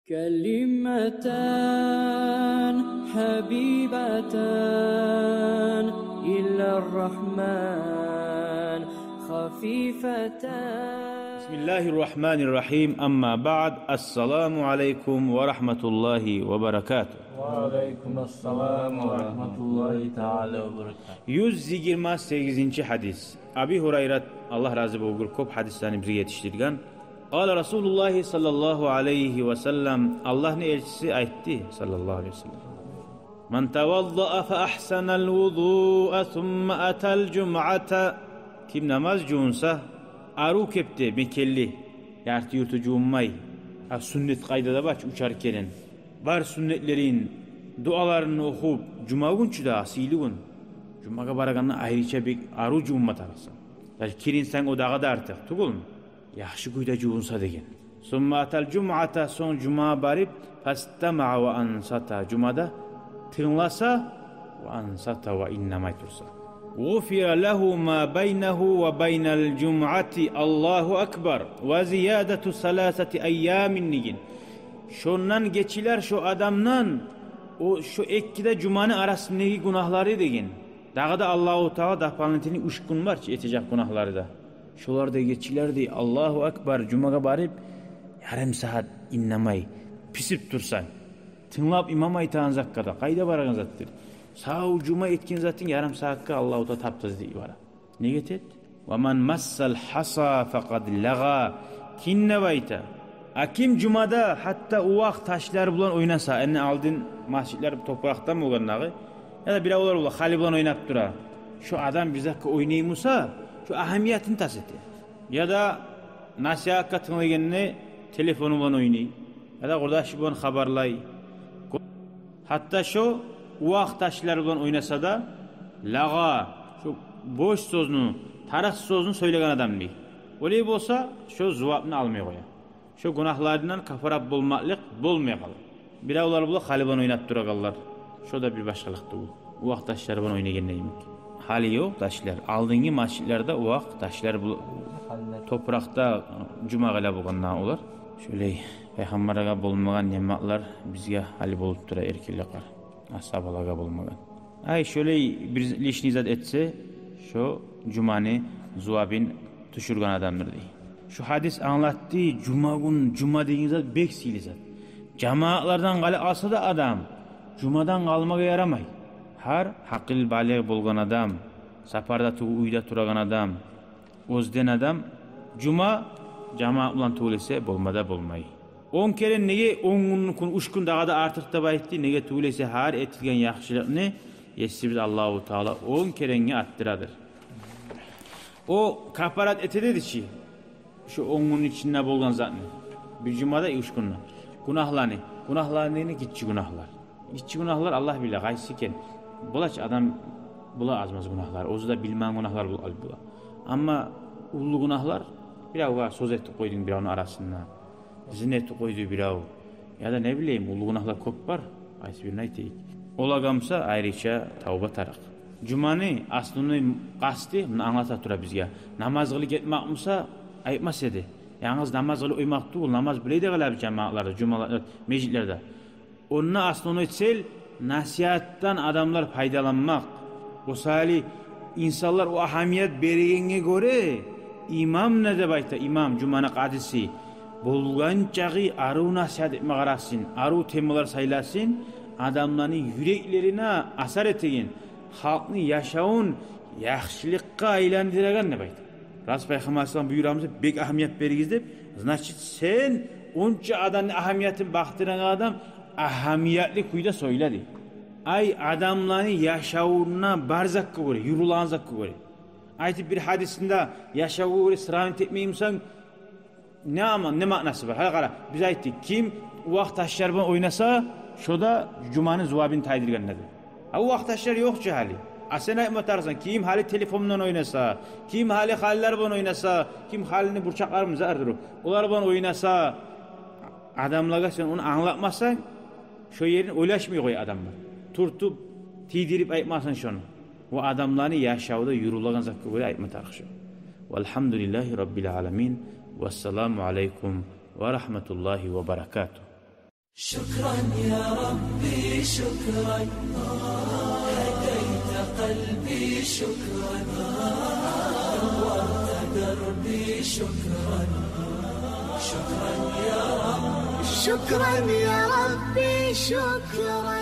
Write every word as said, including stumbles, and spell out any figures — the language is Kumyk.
كلمتان حبيبتان إلى الرحمن خفيفتان. بسم الله الرحمن الرحيم. أما بعد. السلام عليكم ورحمة الله وبركاته. وعليكم السلام ورحمة الله تعالى وبركاته. Юз йигирма сегизинчи гьадис. Аби Гьурайрат, Аллагь рази болгъур, кёп гьадислени бизге етишдирген. قال رسول الله صلى الله عليه وسلم, Аллагьны элчиси айтды, саллаллагьу алайгьи ва саллам: من توضأ فأحسن الوضوء ثم أتى الجمعة. Ким намаз жувунса, арив кепде, мекенли, ярты-юрту жувунмай, а суннат къайдада бар чы, учар керен, бар суннатлерин, дуаларын охуп, жума гюн чю да, сыйлы гюн, жумагъа барагъанда айрыча бек арив жувунма тарыкъсан. Даже киринсенг, о дагъы да артыкъ тюгюлмю? Яхшы кюйде жувунса деген. ثم أتى الجمعة, сонг жумагъа барып, فاستمع وأنصت, жумада тынгласа, وأنصت, ва иннемей турса, غفر له ما بينه وبين الجمعة، الله أكبر، وزيادة ثلاثة أيام деген. Шондан гечилер шо адамдан о, шо эки де жуманы арасындагъы гюнагьлары деген. Дагъы да Аллагьу Таала дополнительный уьч гюн бар чы этежек гюнагьлары да. Шолар да гечилер дей, Аллагьу акбар, жумагъа барып, ярым сагьат иннемей, писип турсанг, тынглап имам айтагъан затгъа да, къайда барагъан затдыр. Сав жума этген затынг ярым сагьатгъа Аллагьу Таала таптаза дей бара. Неге этет? ومن مس الحصى فقد لغى. Ким деп айта? А ким жумада гьатта увакъ ташлар булан ойнаса, энни алдын межитлер топуракъдан болгъандагъы, яда биревлер бола, хали булан ойнап тура. Шо адам бир затгъа ойнай буса, шо агьамиятын тас эте. Яда насигьатгъа тынглагъанда телефону булан ойнай, яда къурдашы булан хабарлай. Гьатта шо увакъ ташлар булан ойнаса да, лагъа, шо бош сёзню, тарыкъсыз сёзню сёйлеген адам дей. Олай болса, шо зувапны алмай къоя. Шо гюнагьларындан кафарат болмакълыкъ болмай къала. Биревлер бола хали булан ойнап турагъанлар. Шо да бир башгъалыкъ тюгюл. Увакъ ташлар булан ойнагъанда йимик. Хали ёкъ ташлар. Алдынгы межитлерде увакъ ташлар бу-, топуракъда жума къыла болгъанда олар. Шолай Пайхаммаргъа болмагъан ниъматлар бизге гьали болуп тура, эркинлик бар. Асгьабалагъа болмагъан. Ай, шолай бир лишний зат этсе, шо жуманы зувабын тюшюрген адамдыр дей. Шу гьадис англатды, жума гюн, жума деген зат бек сыйлы зат. Жамаатлардан къала алса да адам, жумадан къалмагъа ярамай. Гьар гьакъыл балигъ болгъан адам, сапарда тюгюл, уьйде турагъан адам, оьзден адам, жума жамаат булан тюгюл эсе болма да болмай. Он керен неге он гюнню кюн, уьч гюн дагъы да артыкъ деп айтды? Неге тюгюл эсе гьар этилген яхшылыкъны Есибиз Аллагьу Таала он керенге артдырадыр. О кафарат эте деди чи, шу он гюнню ичинде болгъан затны, бир жумада, уьч гюнде. Гюнагьланы, гюнагьланы, гиччи гюнагьлар. Гиччи гюнагьлар Аллагь биле къайсы экен. Бола чы адам, бола аз-маз гюнагьлар, оьзю де билмеген гюнагьлар бол-, бола. Амма уллу гюнагьлар, биревге сёз этип къойдунг биревню арасында, зина этип къойду бирев, яда не билейим, уллу гюнагьлар кёп бар, къайсы бирин айтайыкъ. Олагъа буса айрыча тавба тарыкъ. Жуманы основной къасты, муну англата тура бизге, намаз къылып гетмек буса, айтмас эди. Янгыз намаз къылып къоймакъ тюгюл, намаз билей де къылабыз жамаатларда, жумалар, межитлерде. Онда основной цель — насигьатдан адамлар пайдаланмакъ. О саялы инсанлар о агьамият берегенге гёре, имам не деп айта, имам, жуманы къадиси, болгъан чакъы арив насигьат этме къарасын, арив темалар сайласын, адамланы юреклерине асар этеген, халкъны яшавун яхшылыкъгъа айландырагъан деп айта. Рас, Пайхаммар саллаллагьу алайгьи ва саллам буюрамы буса, бек агьамият беригиз деп. Значит, сен онча адамны агьамиятын бакъдырагъан адам агьамиятлы кюйде сёйле дей. Ай, адамланы яшавуна бар затгъа гёре, юрюлеген затгъа гёре. Айтып бир гьадисинде яшавгъа гёре сравнить этмей бусанг, не ама-, не маънасы бар? Гьали къара, биз айтдыкъ, ким увакъ ташлар булан ойнаса, шо да жуманы зувабын тайдыргъан деди. А увакъ ташлар ёкъ чу гьали. А сен айтма тарыкъсан, ким гьали телефондан ойнаса, ким гьали халилер булан ойнаса, ким халини бурчакълары музардыр, олар булан ойнаса, адамлагъа сен ону англатмасанг, шо ерин ойлашмай къоя адамлар. Тюртюп, тийдирип айтмасанг шону. Ва адамланы яшавда юрюлеген затгъа гёре айтма тарыкъ шо. والحمد لله رب العالمين. والسلام عليكم ورحمة الله وبركاته. شكرا يا ربي، شكرا. هديت قلبي، شكرا. نورت دربي، شكرا. شكرا يا رب. شكرا يا ربي، شكرا.